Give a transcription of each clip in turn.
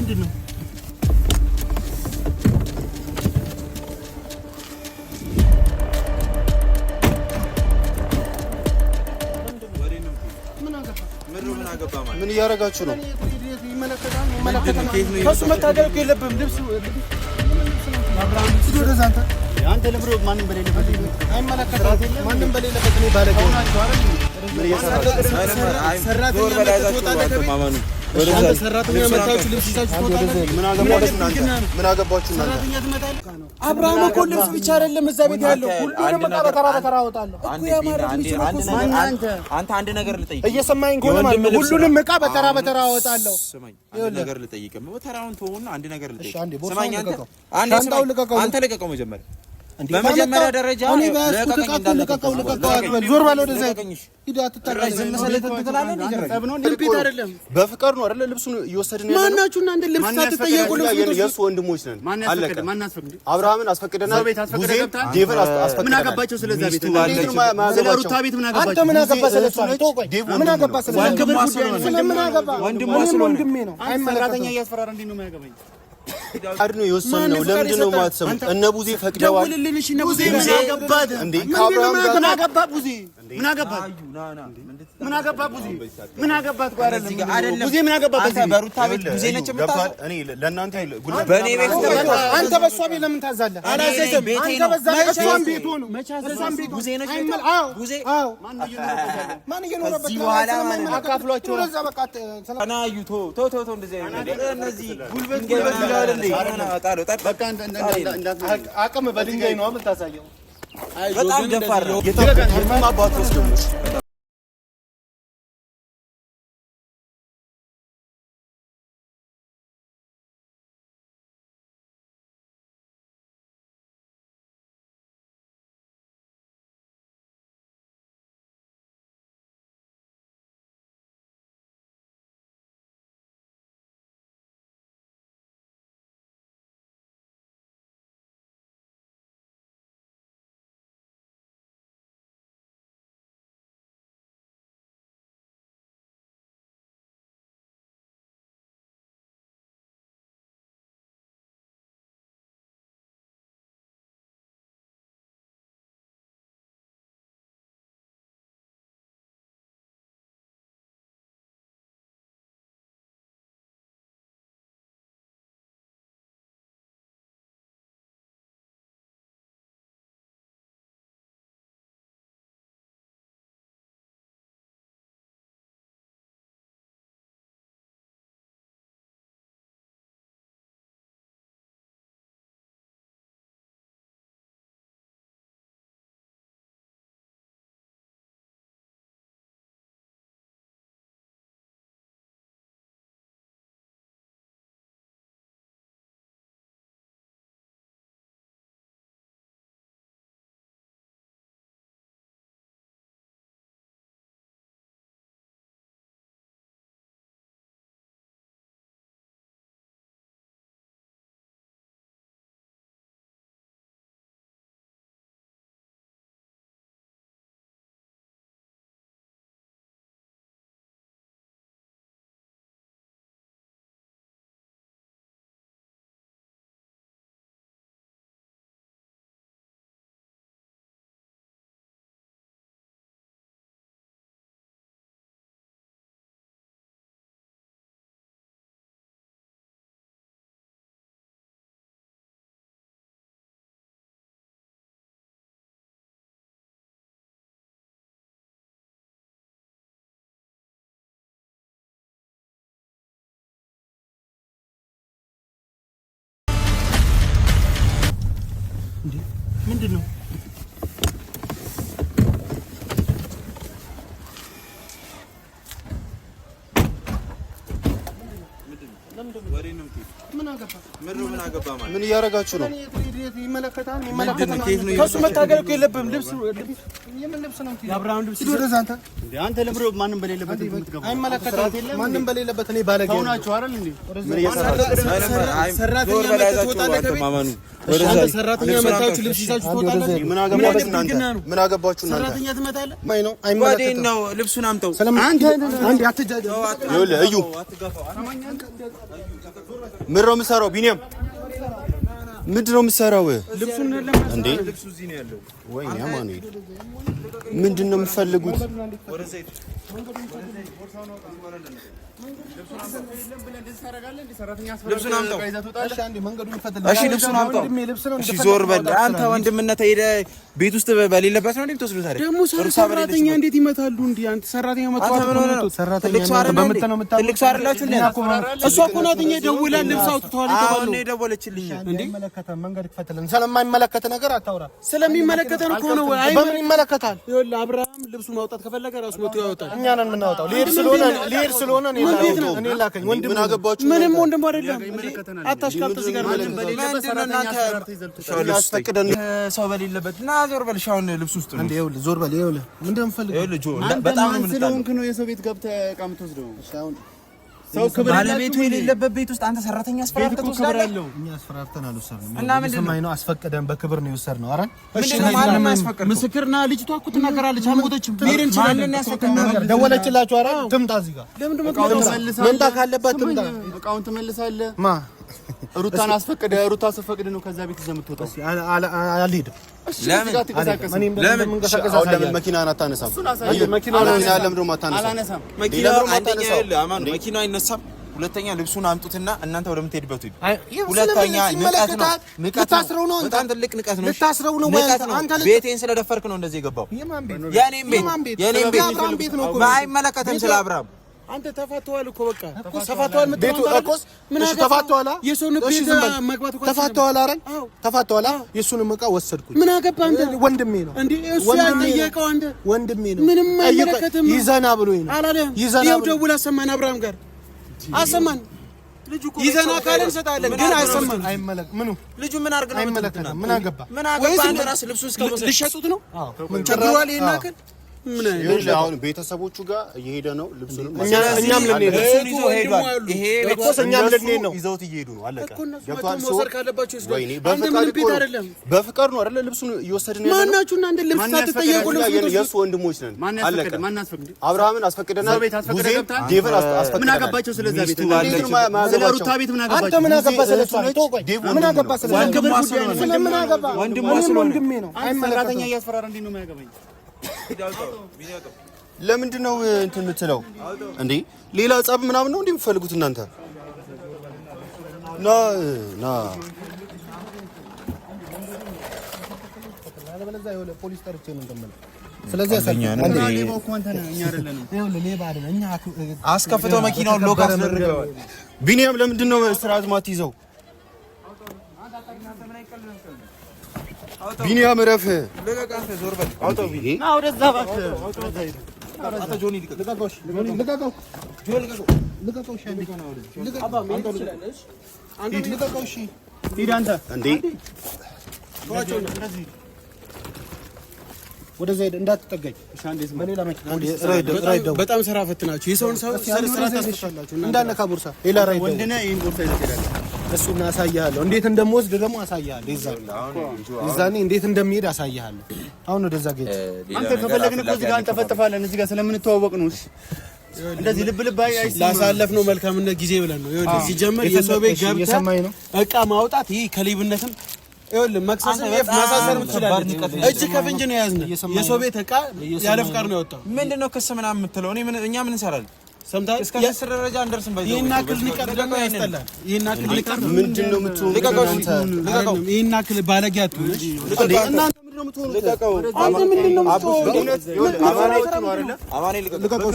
ምንድን ነው? ምን እያደረጋችሁ ነው? ከእሱ መታገል እኮ የለብህም። ልብስ አንተ ለምሮ ማንም በሌለበት አይመለከትም። ማንም በሌለበት እኔ ባለጌ ሰራተኛ መታችሁ ልብስ ይዛችሁ ትወጣላችሁ። ምን አገባችሁ እናንተ? አብርሃም እኮ ልብስ ብቻ አይደለም እዛ ቤት ያለው ሁሉንም ዕቃ በተራ በተራ አወጣለሁ እኮ ያ ማለት የሚችለው እኮ እሱ ነው። አንተ አንድ ነገር ልጠይቅ፣ እየሰማኸኝ ከሆነ ማለት ነው። ሁሉንም ዕቃ በተራ በተራ አወጣለሁ። ስማኝ፣ አንድ ነገር ልጠይቅ። ተራውን ተውና አንድ ነገር ልጠይቅ። ስማኝ፣ አንተ ልቀቀው መጀመሪያ በመጀመሪያ ደረጃ እኔ በያዝኩት ዕቃ እኮ ልቀቀው ልቀቀው አትበል። ዞር በል ወደዛ ሂድ። አትታገል። በፍቅር ነው አይደለ? ልብሱን እየወሰድን ያለው ማናችሁ እናንተ? ልብስ ሳትጠየቁ ልብስ የእሱ ወንድሞች ነን። አለቀ። አብርሃምን አስፈቅደናል። ዴቭን አስፈቅደናል። ምን አገባቸው? ስለዛ ቤት ስለ ሩታ ቤት ምን አገባቸው? አንተ ምን አገባ? ስለሷ ምን አገባ? ስለምን አገባ? ወንድሜ ነው። ሰራተኛ እያስፈራራ እንዴት ነው የማያገባኝ? ፈቃድ ነው የወሰንነው። ለምንድን ነው የማትሰሙት? እነ ቡዜ ፈቅደዋል። ቡዜ ምን አገባት እንዴ? ከአብርሃም ጋር ምን አገባ ቡዜ? ምን አገባት? ምን አገባ ቡዜ? ምን አገባት? ቆይ አይደለም ቡዜ ምን አገባ? አንተ በሩታ ቤት ቡዜ ነች የምታዘው። እኔ ለእናንተ ጉልበት በእኔ ቤት አንተ በእሷ ቤት ለምን ታዛለህ? አላዘዘም። አንተ በዛ እሷም ቤቱ ነው። እሷም ቤቱ ቡዜ ነች። አዎ፣ ቡዜ አዎ። ማን እየኖረበት ከዚህ በኋላ አካፍሏቸው ለዛ በቃ ና እዩ። ተው ተው ተው፣ እንደዚህ አይነት እነዚህ ጉልበት ጉልበት ይላል እንዴ? አቅም በድንጋይ ነው የምታሳየው። በጣም ደፋር ነው። የትም አባት ወስደው ምንድን ነው? ምን እያደረጋችሁ ነው? ከእሱ መታገል እኮ የለብህም። ልብስ የምን ልብስ ነው? የአብርሃም ልብስ ሂድ ወደዛ አንተ። አንተ ለምሮ ማንም በሌለበት አይመለከትም። ማንም በሌለበት እኔ ባለጌ ሰው ናችሁ አይደል እንዴ? ምን እየሰራችሁ ሰራተኛ መተህ ትወጣለህ ከቤት። አንተ ሰራተኛ መታችሁ ልብስ ይዛችሁ ትወጣላችሁ። ምን አገባችሁ እናንተ? ምን አገባችሁ እናንተ? ሰራተኛ ትመታለህ። ማይ ነው አይመለከትም። ነው ልብሱን አምጠው። አንተ አንዴ አትጃጃል። ይኸውልህ እዩ ምንድን ነው የምትሰራው ቢኒያም? ምንድን ነው የምትሰራው? እንዴ ወይኔ አማኑኤል፣ ምንድን ነው የምትፈልጉት? ልብሱን አምጣው። እሺ ልብሱን አምጣው። እሺ ዞር በል አንተ። ወንድምነት ሄደህ ቤት ውስጥ በሌለበት ነው እንዴ የምትወስዱት? አይደል ደግሞ ሰራተኛ እንዴት ይመታሉ? እንዴ አንተ ሰራተኛ መጥቷት ትልቅ ሰው አይደላችሁ እንዴ? እሷ እኮ ናት እኛ ደውላ ልብስ አውጥተዋል የተባለው። አሁን የደወለችልኝ እንዴ መንገድ ክፈትልን። ስለማይመለከት ነገር አታውራ። ስለሚመለከተ ነው እኮ ነው። በምን ይመለከታል? ይኸውልህ አብርሃም ልብሱ ማውጣት ከፈለገ ራሱ መጥቶ ያወጣል። እኛ ነን የምናወጣው። ሊሄድ ስለሆነ እኔ ላከኝ። ወንድም ምን አገባችሁ? ምንም ወንድም አይደለም። አታሽቃብጥ እዚህ ጋር ሰው በሌለበት እና ዞር በል። አሁን ልብሱ ውስጥ ነው እንዴ? ይኸውልህ ዞር በል። ይኸውልህ ምንድን ነው የምፈልገው? ይኸውልህ ጆ በጣም ነው ስለሆንክ ነው የሰው ቤት ገብተህ ዕቃ የምትወስደው። ሰው ባለቤቱ የሌለበት ቤት ውስጥ አንተ ሰራተኛ አስፈራርተህ ትወስዳለህ? እኛ አስፈራርተን አልወሰድንም። እና ምንድን ነው አስፈቅደን በክብር ነው የወሰድነው። ኧረ ምንድን ነው ማንም አያስፈቅድም። ምስክርና ልጅቷ እኮ ትናገራለች። አልሞተችም። መሄድ እንችላለን። ደወለችላችሁ። ኧረ ትምጣ፣ እዚህ ጋር መምጣት ካለባት ትምጣ። ዕቃውን ትመልሳለህ። ማ ሩታን አስፈቅደህ ሩታ ስትፈቅድ ነው ከዛ ቤት ይዘህ የምትወጣው። አልሄድም። ለምን ለምን መኪናህን አታነሳም? መኪናው አይነሳም። ሁለተኛ ልብሱን አምጡትና እናንተ ወደምትሄድበት ሂዱ። ሁለተኛ ንቀት ነው፣ ልታስረው ነው። በጣም ትልቅ ንቀት ነው። ልታስረው ነው። ቤቴን ስለደፈርክ ነው እንደዚህ የገባው። የኔም ቤት ነው። አይመለከትም ስለ አብርሃም አንተ ተፋተዋል እኮ በቃ ተፋተዋል። ቤቱ እኮስ እሺ፣ ተፋተዋል። የሰውን ቤት መግባት እኮ ተፋተዋል። ኧረ ተፋተዋል። የእሱንም ዕቃ ወሰድኩኝ። ምን አገባህ አንተ? ወንድሜ ነው እንዴ እሱ ያልጠየቀው አንተ ወንድሜ ነው። ምንም አይመለከትም። ይዘና ብሎኝ ነው አላለህም? ይኸው ደውል አሰማን፣ አብርሃም ጋር አሰማን። ይዘና ካለ እንሰጣለን፣ ግን አይሰማን። አይመለከትም። ምኑ ልጁ ምን አድርግ ነው? አይመለከትም። ምን አገባህ? ምን አገባህ አንተ ራስህ ልብሱ እስከመውሰድ ልሸጡት ነው። አዎ ቸግሯል። ይሄን አክል ምን አሁን ቤተሰቦቹ ጋር እየሄደ ነው። ልብሱንም እኛም ልንሄድ ነው። ይሄ እኛም ልንሄድ ነው። ይዘውት እየሄዱ ነው። አለቀ። ገብቶሃል? መውሰድ ካለባቸው ይወስዳሉ። አንተ ምንም ቤት አይደለም። በፍቅር ነው አይደለ? ልብሱን እየወሰድን ያለነው። ማናችሁ እናንተ ልብስ ሳትጠየቁ ልብሱን የእሱ ወንድሞች ነን። አለቀ። አብርሃምን አስፈቅደናል። ዴቭን አስፈቅደናል። ምን አገባቸው ስለዛ ቤት? ስለ ሩታ ቤት ምን አገባቸው? አንተ ምን አገባህ? ስለ እሷ ምን አገባህ? ስለ ምን አገባህ? ወንድሜ ነው። ሰራተኛ እያስፈራራ እንዴት ነው የማያገባኝ? ለምንድን ነው እንትን የምትለው እንዴ? ሌላ ጸብ ምናምን ነው እንዴ የምትፈልጉት እናንተ? ና ና አስከፍተው መኪናውን lock አስደርገዋል። ቢኒያም ለምንድን ነው ስርዓት ማትይዘው? ቢኒያም እረፍ። ወደዛ ሄድ እንዳትጠጋኝ። በጣም ስራ ፈት ናችሁ። የሰውን ሰው ስራ ታስፈታላችሁ። እንዳነካ ቦርሳ ሌላ ራይድ ወንድነህ ይሄን ቦርሳ ይዘህ ትሄዳለህ። እሱን አሳይሃለሁ፣ እንዴት እንደምወስድ ደግሞ አሳይሃለሁ። የዛኔ እንዴት እንደሚሄድ አሳይሃለሁ። አሁን ወደዛ ጌት አንተ ከፈለግን እኮ እዚህ ጋር እንጠፈጥፋለን። እዚህ ጋር ስለምንተዋወቅ ነው። እሺ እንደዚህ ልብ ልብ አይ ላሳለፍ ነው መልካምነት ጊዜ ብለን ነው። ይኸውልህ ሲጀመር የሰው ቤት ገብተህ እቃ ማውጣት ይህ ከሌብነትም ይኸውልህ መክሰስም ማሳሰርም ትችላለህ። እጅ ከፍንጅ ነው የያዝነው። የሰው ቤት እቃ ያለ ፍቃድ ነው ያወጣው። ምንድን ነው ክስ ምናምን የምትለው? እኛ ምን እንሰራለን? ሰምተሃል? እስከ ክስ ደረጃ አንደርስም። ባይዘው ይሄን አክል ንቀት ደግሞ ያስጠላል። ይሄን አክል ንቀት ምንድን ነው የምትሆኑት? ልቀቀው። ይሄን አክል ባለጌ አትሁን። እናንተ ምንድን ነው የምትሆኑት? አንተ ምንድን ነው የምትሆኑት? ልቀቀው።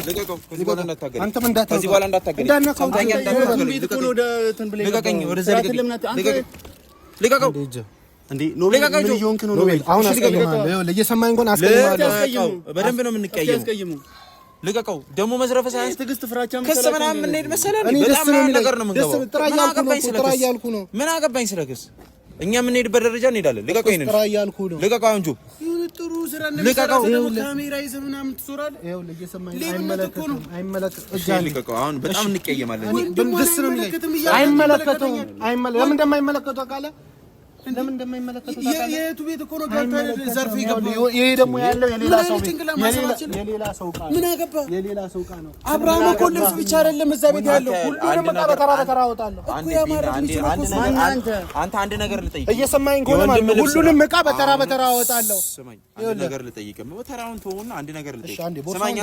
ልቀቀው። ከዚህ በኋላ እንዳታገለኝ። አንተም እንዳታገለኝ። ከዚህ በኋላ እንዳታገለኝ። ልቀቀኝ። ወደዛ ልቀቀኝ። ልቀቀው። እንዴ ኖቤል ምን እየሆንክ ነው? ኖቤል አሁን አስቀይማለሁ። ይኸውልህ እየሰማኸኝ እንኳን አስቀይማለሁ። በደንብ ነው የምንቀየመው። ልቀቀው። ደግሞ መዝረፍ ሳያንስ ትዕግስት ፍራቻ ክስ ምናምን የምንሄድ መሰለህ? በጣም ነገር ነው የምንገባው። ምን አገባኝ ስለ ክስ? እኛ የምንሄድበት ደረጃ እንሄዳለን። ልቀቀው። ይሄንን ጥራ እያልኩ ነው። ልቀቀው። አንጁ ጥሩ ስራ ልቀቀው። ካሜራ ይዘህ ምናምን ትዞራለህ። ይኸውልህ እየሰማኸኝ አይመለከትም። አይመለከትም። ልቀቀው። አሁን በጣም እንቀየማለን። ደስ ነው የሚለኝ። አይመለከተውም። ለምን እንደማይመለከተው ታውቃለህ? ለምን እንደማይመለከተው ታውቃለህ? የእህቱ ቤት እኮ ነው ገብተህ ዘርፍ የገባው። ይሄ ደግሞ ያለው የሌላ ሰው ቤት የሌላ ሰው ዕቃ ምን አገባህ? የሌላ ሰው ዕቃ ነው። አብርሃም እኮ ልብስ ብቻ አይደለም እዛ ቤት ያለው ሁሉንም ዕቃ በተራ በተራ አወጣለሁ። አንተ አንድ ነገር ልጠይቅህ፣ እየሰማኸኝ ከሆነ ማለት ነው። ሁሉንም ዕቃ በተራ በተራ አወጣለሁ። ስማኝ፣ አንድ ነገር ልጠይቅህ። በተራውን ተውና አንድ ነገር ልጠይቅህ። ስማኝ፣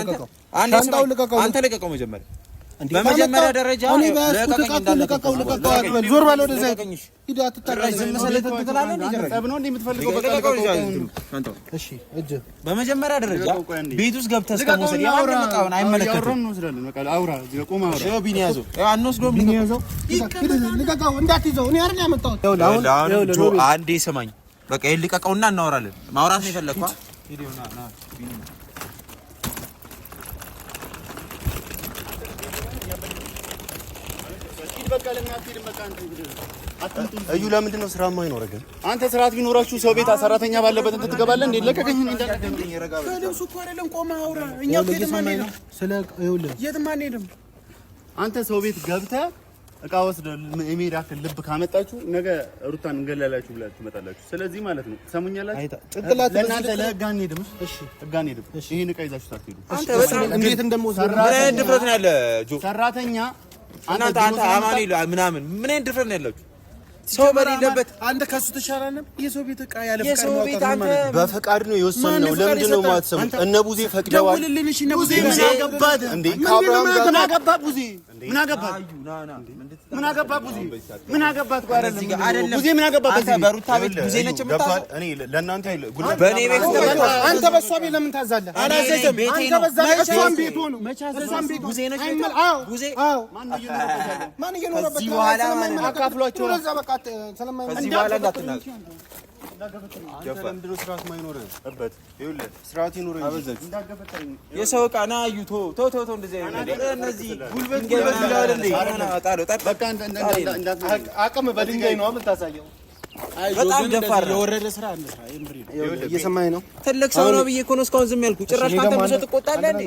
አንተ ልቀቀው መጀመሪያ በመጀመሪያ ደረጃ ልቀቀው፣ ልቀቀው አትበል። ዞር በል ወደዛ ሂድ፣ አትታገል። ዝም ስልህ ትላለህ እንዴ? ጸብ ነው እንዴ የምትፈልገው? በቃ ልቀቀው። እሺ፣ እጅ በመጀመሪያ ደረጃ ቤት ውስጥ ገብተህ እስከ መውሰድ የማንም ዕቃውን አይመለከትም። ልቀቀው፣ እንዳትይዘው። እኔ አይደል ያመጣሁት። አንዴ ስማኝ፣ በቃ ይሄን ልቀቀውና እናወራለን። ማውራት ነው የፈለግከው? እዩ ለምንድን ነው ስራ የማይኖረው ግን? አንተ ስርዓት ቢኖራችሁ ሰው ቤት ሰራተኛ ባለበት እንትን ትገባለህ እንዴ? ለቀቀኝ። ከልብሱ እኮ አይደለም ቆመህ አውራ። እኛ እኮ የትም አንሄድም፣ የትም አንሄድም። አንተ ሰው ቤት ገብተህ እቃ ወስደህ የመሄድ ያክል ልብ ካመጣችሁ ነገ ሩታን እንገላላችሁ ብላችሁ ትመጣላችሁ። ስለዚህ ማለት ነው ትሰሙኛላችሁ። ለእናንተ ለህግ አንሄድም፣ እሺ ህግ አንሄድም። ይሄን እቃ ይዛችሁ ታትሄዱ። አንተ በጣም እንዴት እንደምወስድ ምን አይነት ድፍረት ነው ያለ ጆ? ሰራተኛ እናንተ አንተ አማኑኤል ምናምን ምን አይነት ድፍረት ነው ያላችሁ? ሰው በሌለበት አንተ ከሱ ትሻላለህ። የሰው ቤት ዕቃ ያለ ፍቃድ የሰው ቤት አንተ በፍቃድ ነው የወሰንነው። ለምንድን ነው የማትሰሙት? እነ ቡዜ ፈቅደዋል። ደውልልን። እሺ እነ ቡዜ ምን አገባት እንዴ? ከአብርሃም ጋር ምን አገባት? ቡዜ ምን አገባት? ምን አገባት? ቡዜ ምን አገባት? ቆይ አይደለም ቡዜ ምን አገባት? አንተ በሩታ ቤት ቡዜ ነች የምታዘው። እኔ ለእናንተ ጉልበት በእኔ ቤት አንተ በእሷ ቤት ለምን ታዛለህ? አላዘዘም። ቤቴ አንተ ነው። በዛ እሷም ቤቱ ነው። እሷም ቤቱ ቡዜ ነች ቡዜ። አዎ ማን እየኖረበት? ከዚህ በኋላ አካፍሏቸው ነው። በቃ ከዚህ በኋላ እንዳትናገር። ለምንድን ነው ስርዓት የማይኖርህ? ስርዓት ይኑርህ እንጂ። የሰው ዕቃ ና እዩ። ተው ተው ተው ተው፣ እንደዚህ አይነት ነገር እነዚህ ጉልበት ጉልበት ይላል እንዴ? ጣለው ጣለው። አቅም በድንጋይ ነው የምታሳየው። በጣም ደፋር ነው። የወረደ ስራ አንስራ። የምሬ ነው። እየሰማኸኝ ነው? ትልቅ ሰው ነው ብዬ እኮ ነው እስካሁን ዝም ያልኩህ። ጭራሽ ካንተ ብሶ ትቆጣለህ እንዴ?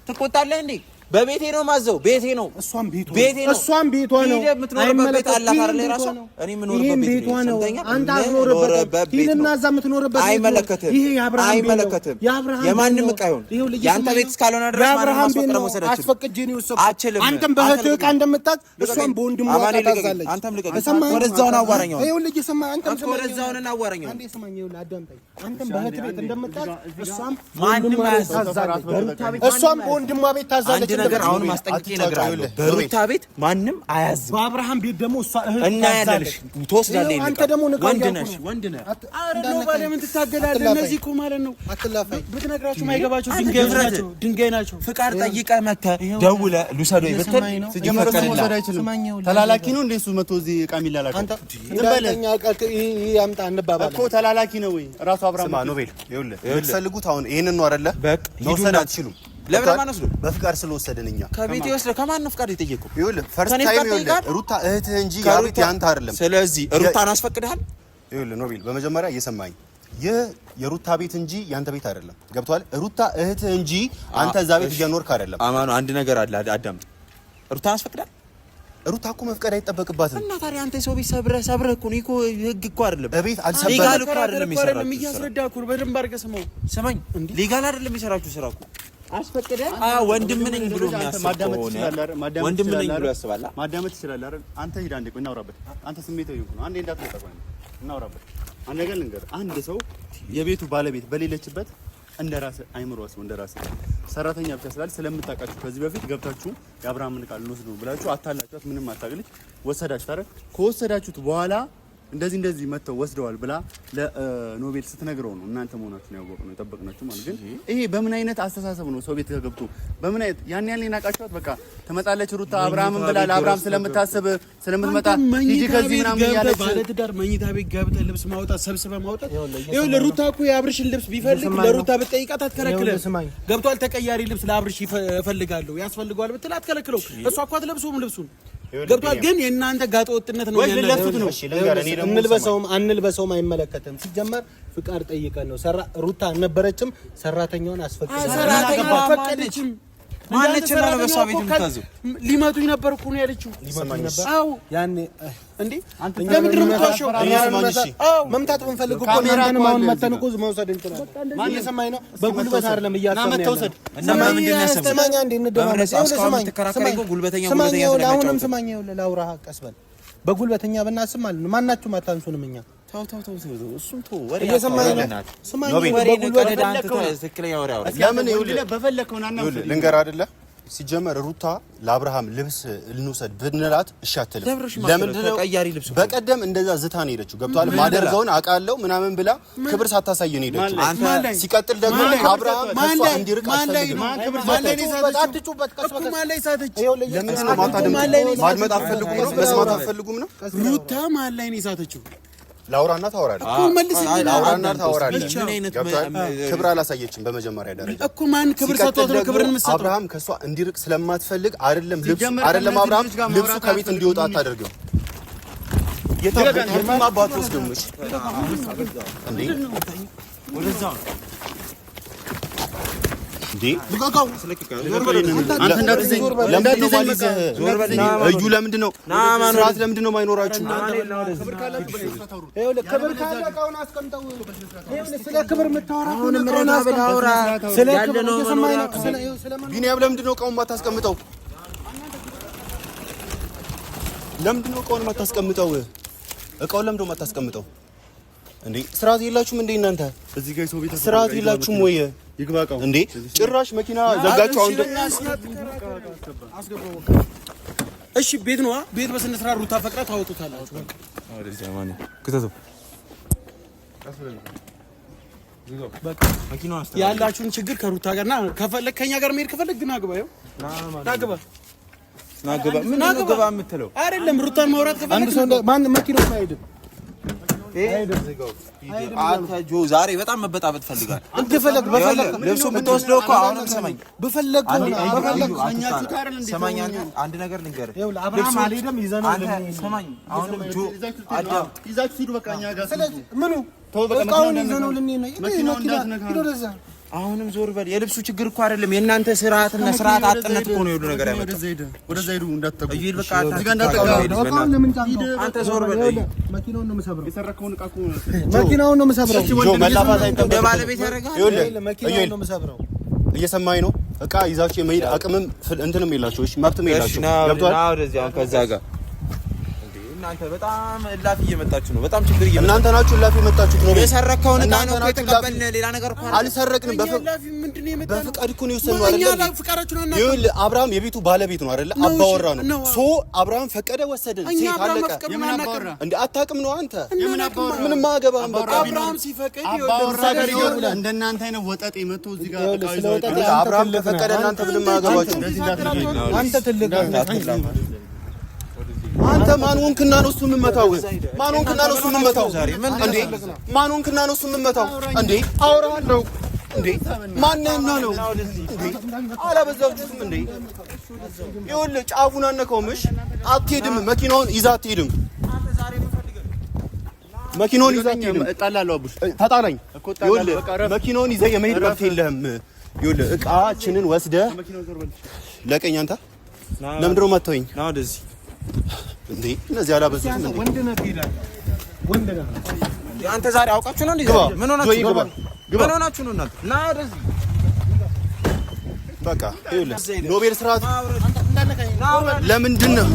ትቆጣለህ እንዴ? በቤቴ ነው ማዘው። ቤቴ ነው፣ እሷም ቤቷ ቤቴ ነው፣ እሷም ቤቷ ነው። ሂደህ የምትኖርበት ቤት አላት አይደል? የራሷ እኔ የምኖርበት ቤት ነው። አንተ አትኖርበትም። ሂድና እዛ የምትኖርበት አይመለከትም። ይሄ የአብርሃም አይመለከትም። የማንም ዕቃ ይሁን የአንተ ቤት እስካልሆነ ድረስ ማንም ማስፈቀድ መውሰድ አትችልም። አስፈቅጄ ነው የወሰድኩት። አትችልም። አንተም በእህትህ ዕቃ እንደምታዝ እሷም በወንድሟ ዕቃ ታዛለች። አንተም ልቀቅ። ወደዛውን አዋራኝ። ይኸውልህ እየሰማህ አንተም ስማኝ። ወደዛውን አዋራኝ። አንዴ ስማኝ። ይኸውልህ አዳምጠኝ። አንተም በእህትህ ቤት እንደምታዝ እሷም ማንም ታዛለች። እሷም በወንድሟ ቤት ታዛለች። ነገር አሁን ማስጠንቀቂያ እነግርሃለሁ። በሩታ ቤት ማንም አያዝም። በአብርሃም ቤት ደግሞ እሷ እህት እናያለሽ፣ ትወስዳለህ። አንተ ደግሞ ንቀው ወንድ ነሽ፣ ወንድ ነህ። ኧረ ነው ባለምን ትታገላለህ? እነዚህ እኮ ማለት ነው አትላፋኝ። ብትነግራችሁ ማይገባቸው ድንጋዮች ናቸው፣ ድንጋይ ናቸው። ፍቃድ ጠይቀህ መተህ ደውለህ ልውሰድ ወይ ብትል ሲጀመር እሱ መውሰድ አይችልም። ተላላኪ ነው እንደ እሱ መቶ እዚህ ዕቃ የሚላላከው አንተ እንዳለኛ ዕቃ ያምጣ እንባባለን እኮ ተላላኪ ነው ወይ ራሱ አብርሃም? ስማ ኖቤል፣ ይኸውልህ የምትፈልጉት አሁን ይሄንን ነው አይደለ? መውሰድ አትችሉም። ለምን ማነው በፍቃድ ስለወሰድን እኛ ከቤት ይወስደ ከማን ነው ፍቃድ የጠየቀው? ይኸውልህ first time ይኸውልህ ሩታ እህትህ እንጂ ያ ቤት ያንተ አይደለም። ስለዚህ ሩታን አስፈቅድሃል? ይኸውልህ ኖቤል በመጀመሪያ እየሰማኝ ይህ የሩታ ቤት እንጂ ያንተ ቤት አይደለም። ገብቶሃል? ሩታ እህትህ እንጂ አንተ እዛ ቤት እየኖርክ አይደለም። አማኑ አንድ ነገር አለ፣ አዳምጥ። ሩታን አስፈቅዳል? ሩታ እኮ መፍቀድ አይጠበቅባትም። እና ታዲያ አንተ የሰው ቤት ሰብረህ ሰብረህ እኮ ነው እኮ ህግ እኮ አይደለም እቤት አልሰበረም። legal እኮ አይደለም የሰራችሁ እያስረዳህ እኮ ነው። በደንብ አድርገህ ስማው። ስማኝ፣ legal አይደለም የሰራችሁ ስራ እኮ አስፈቅደህ ወንድም ነኝ ብሎ የሚያስብ ከሆነ ወንድም ነኝ ብሎ ያስባል። ማዳመጥ ትችላለህ አይደል? አንተ ሂድ አንዴ፣ ቆይ እናውራበት። አንተ ስሜታዊ ሆንክ ነው። አንዴ እንዳትወጣ፣ ቆይ እናውራበት። አንድ ነገር ልንገርህ፣ አንድ ሰው የቤቱ ባለቤት በሌለችበት እንደራስህ አይምሮ አስበው፣ እንደራስህ ሰራተኛ ብቻ ስላለ ስለምታውቃችሁ ከዚህ በፊት ገብታችሁ የአብርሃምን ቃል እንወስድ ነው ብላችሁ አታላችኋት፣ ምንም አታውቅልች፣ ወሰዳችሁት አይደል? ከወሰዳችሁት በኋላ እንደዚህ እንደዚህ መጥተው ወስደዋል ብላ ለኖቤል ስትነግረው ነው እናንተ መሆናችሁን ያወቅነው የጠበቅናችሁ ማለት። ግን ይሄ በምን አይነት አስተሳሰብ ነው ሰው ቤት ተገብቶ በምን አይነት ያን ያህል ናቃችኋት? በቃ ትመጣለች ሩታ አብርሃምን ብላ ለአብርሃም ስለምታስብ ስለምትመጣ ሂጂ ከዚህ ምናምን እያለች ባለትዳር መኝታ ቤት ገብተህ ልብስ ማውጣት ሰብስበህ ማውጣት። ይኸውልህ ሩታ እኮ የአብርሽን ልብስ ቢፈልግ ለሩታ ብትጠይቃት አትከለክልም። ገብቶሃል? ተቀያሪ ልብስ ለአብርሽ እፈልጋለሁ ያስፈልገዋል ብትል አትከለክለው። እሷ እኮ አትለብሰውም ልብሱን ገብቷል። ግን የእናንተ ጋጠ ወጥነት ነው ወይ ልለብሱት ነው። እንልበሰውም አንልበሰውም አይመለከትም። ሲጀመር ፍቃድ ጠይቀን ነው። ሩታ አልነበረችም። ሰራተኛውን አስፈቅደን ሰራተኛዋ አልፈቀደችም። ማነችና ነው በሷ ቤት የምታዘው? ሊመቱኝ ነበር እኮ ነው ያለችው። አዎ ያኔ እንዴ ለምንድን ነው የምትዋሸው? መምታት ብንፈልግ እኮ ካሜራንም አሁን መተን እኮ መውሰድ እንችላለን። እየሰማኸኝ ነው? በጉልበት አይደለም እያሰብን ያለነው። እና ምንድን ነው ያሰብነው? ስማኝ አንዴ እንደማመጥ። ስማኝ ስማኝ፣ አሁንም ስማኝ፣ ይኸውልህ ላውራህ፣ ቀስ በል። በጉልበተኛ ብናስብ ማለት ነው ማናችሁም አታንሱንም። እኛ ተው ተው ተው ተው፣ እሱም ተው። ወሬ እየሰማኸኝ ነው? ስማኝ፣ በጉልበት ትክክለኛ ወሬ አውራ። ለምን ይኸውልህ ልንገርህ አይደለ ሲጀመር ሩታ ለአብርሃም ልብስ እንውሰድ ብንላት እሺ አትልም። ለምንድን ነው በቀደም እንደዛ ዝታ ነው የሄደችው? ገብቶሃል? ማደርገውን አውቃለሁ ምናምን ብላ ክብር ሳታሳይ ነው የሄደችው። ሲቀጥል ደግሞ አብርሃም ከእሷ እንዲርቅ አትፈልግም። ለምንድን ነው ማድመጥ አትፈልጉም ነው? መስማት አትፈልጉም ነው? ሩታ ማን ላይ ነው የሳተችው? ላውራና ታወራለህ እኮ መልስልኝ። ላውራና ታወራለህ። ክብር አላሳየችም በመጀመሪያ ደረጃ እኮ። ማን ክብር ሰጥቷት ነው ክብርን የምትሰጠው? አብርሃም ከሷ እንዲርቅ ስለማትፈልግ አይደለም ልብሱ አይደለም አብርሃም ልብሱ ከቤት እንዲወጣ አታደርግም። የትም አባት ወስደው እንዴ እንዴ እዩ ለምንድን ነው ስርዓት ለምንድን ነው የማይኖራችሁ? ቢኒያም ለምንድን ነው እቃውን የማታስቀምጠው? ለምንድን ነው እቃውን የማታስቀምጠው? እቃውን ለምንድን ነው የማታስቀምጠው? እንዴ ስርዓት የላችሁም እንዴ እናንተ? ስርዓት የላችሁም ወይ? እንዴ ጭራሽ መኪና ዘጋችሁ። አሁን እሺ ቤት ነዋ። ቤት በስነ ስርዓት ሩታ ፈቅራ ታወጡታላችሁ። በቃ ያላችሁን ችግር ከሩታ ጋር ና። ከፈለግ ከኛ ጋር መሄድ ከፈለግ ግን አግባ። ይኸው ናግባ ናግባ። ምን ነው ግባ የምትለው? አይደለም ሩታን ማውራት ከፈለግ አንድ ሰው ማን መኪናው አይሄድም። አንተ ጆ ዛሬ በጣም መበጣበጥ ፈልጋል። እንደፈለግ በፈለግ ልብሱ የምትወስደው እኮ አሁንም ስማኝ፣ በፈለግ ስማኝ፣ አንተ አንድ ነገር ልንገርህ። አብርሃም አልሄደም፣ ይዘነው ስማኝ፣ አሁንም ጆ አዳም ይዛችሁ ሂዱ። በቃ እኛ ጋር ስለዚህ ምኑ እቃውን ይዘነው ልንሄድ ነው። ሂድ ወደዛ። አሁንም ዞር በል። የልብሱ ችግር እኮ አይደለም የእናንተ ስርዓትና ስርዓት አጥነት እኮ ነው የሁሉ ነገር ያመጣው። ወደዛ ሂዱ እንዳትጠጉ። በቃ አንተ ዞር በል። መኪናውን ነው የምሰብረው። የሰረከውን ዕቃ እኮ መኪናውን ነው የምሰብረው። ጆ መላፋት አይጠበቅም። ባለቤት ያደርጋል። መኪናውን ነው የምሰብረው። እየሰማኸኝ ነው? ዕቃ ይዛችሁ የመሄድ አቅምም እንትንም የላችሁ፣ እሺ መብትም የላችሁ። ገብቶሃል? ና ወደዚህ አሁን ከዛ ጋር እናንተ በጣም እላፊ እየመጣችሁ ነው። በጣም ችግር እየመጣችሁ እናንተ ናችሁ እላፊ የመጣችሁት ነው። የሰረከውን ዕቃ ነው እኮ የተቀበልን፣ ሌላ ነገር እኮ አልሰረቅንም። በፍቃድ እኮ ነው የወሰንነው አይደለ? ይኸውልህ አብርሃም የቤቱ ባለቤት ነው አይደለ? አባወራ ነው። so አብርሃም ፈቀደ፣ ወሰድን። ሴት አለቀ። እንደ አታውቅም ነው አንተ። ምንም አያገባህም። በቃ አብርሃም ሲፈቅድ እንደናንተ አይነት ወጠጤ መጥቶ እዚህ ጋር አብርሃም ከፈቀደ እናንተ ምንም አያገባችሁም። አንተ ትልቅ አንተ ማን ሆንክና ነው እሱ የምመታው? ማን ሆንክና ነው እሱ የምመታው? እንዴ ማን ሆንክና ነው እሱ የምመታው? እንዴ አወራለሁ እንዴ ማንህና ነው እንዴ? አላበዛችሁትም እንዴ? ይኸውልህ ጫፉን አነካውም። እሺ አትሄድም፣ መኪናውን ይዘህ አትሄድም። መኪናውን ይዘህ አትሄድም። እጣላለሁ አቡሽ፣ ተጣላኝ። ይኸውልህ መኪናውን ይዘህ የመሄድ መብት የለህም። ይኸውልህ እቃችንን ወስደህ ለቀኝ። አንተ ለምንድን ነው የማትተወኝ? ና ወደዚህ እንዴ እነዚህ አላበዙትም እንዴ? ወንድ ነህ ትሄዳለህ። ወንድ ነህ አንተ ዛሬ አውቃችሁ ነው እንዴ? ምን ሆናችሁ ነው? ምን ሆናችሁ ነው እናንተ? ና ወደዚህ በቃ ይኸውልህ ኖቤል ስርዓት ለምንድን ነው?